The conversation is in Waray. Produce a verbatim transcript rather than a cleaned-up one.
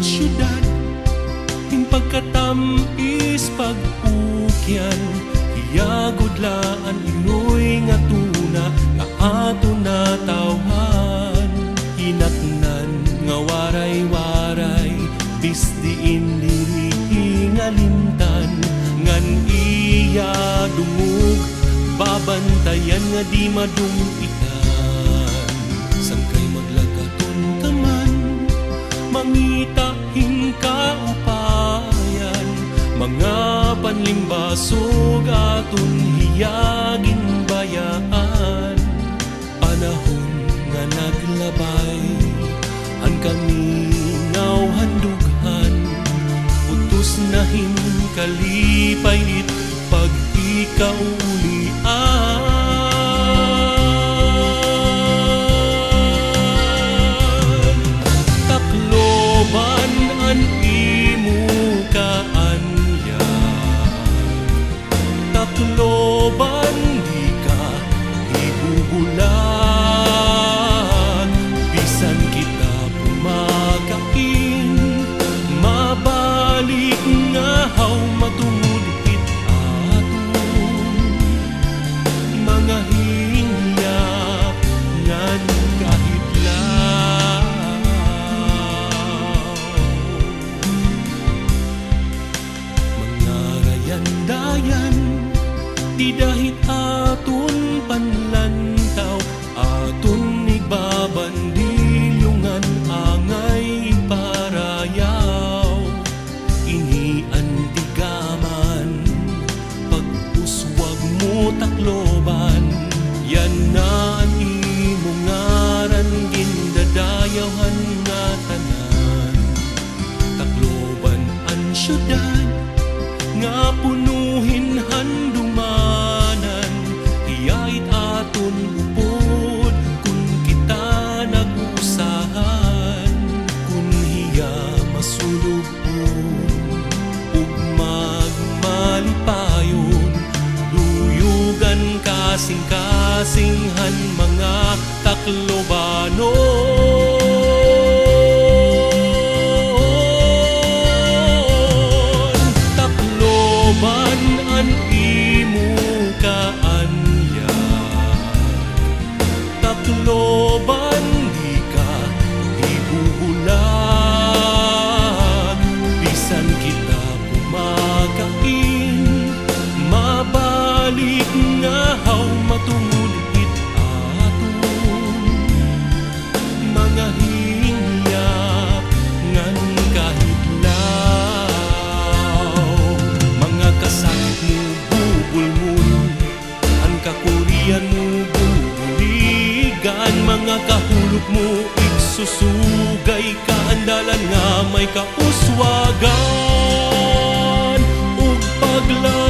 syudad, hin pagkatam-is pag-ukyan, hiya gud la an iroy nga tuna nga aton natawhan. Hinatnan nga Waray-Waray, bis diin diri hingalimtan, ngan iya dungog babantayan nga di madum-itan. Sangkay maglakat-on ka man, mangita hin kaupayan, mga panlimbasog aton hiya ginbayaan. Panahon nga naglabay, an kamingaw han dughan, utos na hin kalipay it pag-ikaulian. Tacloban an imo kaanyan. Tacloban, di ka ibubulag. Bisan kita pumakain, mabalik ngahaw matungod hit aton mga hingyap ngan kahitlaw. Mga rayandayan, dida hit aton panlantaw, aton igbabandilyo ngan angay parayaw. Ini an tigaman, pag-uswag mo Tacloban, yana an imo ngaran gindadayaw han ngatanan. Tacloban an syudad nga puno hin handumanan, hiya it aton upod kon kita nag-uusahan. Kon hiya masulubon ug magmalipayon, duyog an kasingkasing han mga Taclobanon. Tacloban an imo kaanyan. Tacloban, di ka ibubulag. Bisan kita pumakain, mabalik ngahaw matungod hit aton mga hingyap ngan kahitlaw. Mga kasakit mo, bubulmon, an kakurian mo, bubuligan, mga kahulop mo, igsusugay ka, an dalan nga may kauswagan ug pagla-